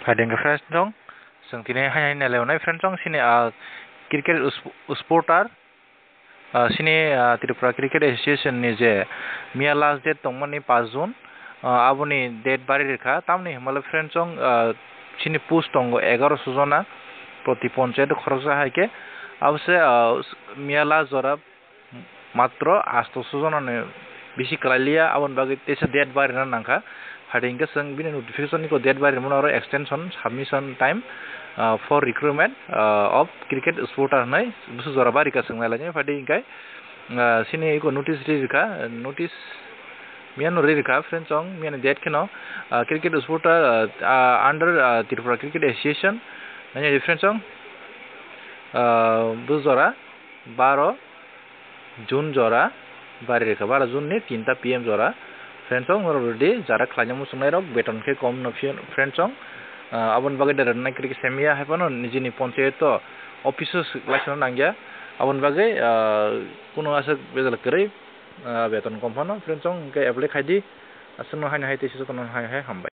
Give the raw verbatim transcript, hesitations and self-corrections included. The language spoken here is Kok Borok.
Phaidi hwnkhe friends chong, chwng tini hai hai nai lainai friends chong, sini, ah, cricket us-, supporter, ah, sini, ah, Tripura Cricket Association ni je miya last date tongmani paanch June, ah, aboni date bari rikha, tamni hwnbahle friends chong, ah, sini post tongo egaroso jona, proti ponchayat khoroksa hai khe, abo se, ah, miya last jora, matro astoso jonani bisi kwlai liya, aboni bagwi teisa date barina nangkha. Phaidi hwnkhe chwng bini notification ni date barimano aro extension submission time, ah, for recruitment, ah, of cricket supporter hwnwi busu jora barikha chwng nai lainai. Phaidi hwnkhe, ah, sini eko notice ri rikha, notice miyano ri rikha friends chong, miyani date kheno, ah, cricket supporter, ah, ah, under, ah, Tripura Cricket Association nai friends chong, ah, busu jora baro June jora bari rikha, baro June ni tinta P M jora. Friends chong, norok rwdi, jara khlaina muchungnairok beton khe kom no phiyo, friends chong, ah, aboni bagwi da rwnai kwrwi khe semiya hai phano nijini ponchayat o office o laisano nangya, aboni bagwi, ah, kuno aswk bejal kwrwi, ah, beton kom phano, friends chong, hwnkhe apply khaidi, aswkno haino hai teisa jotono hai hai hambai.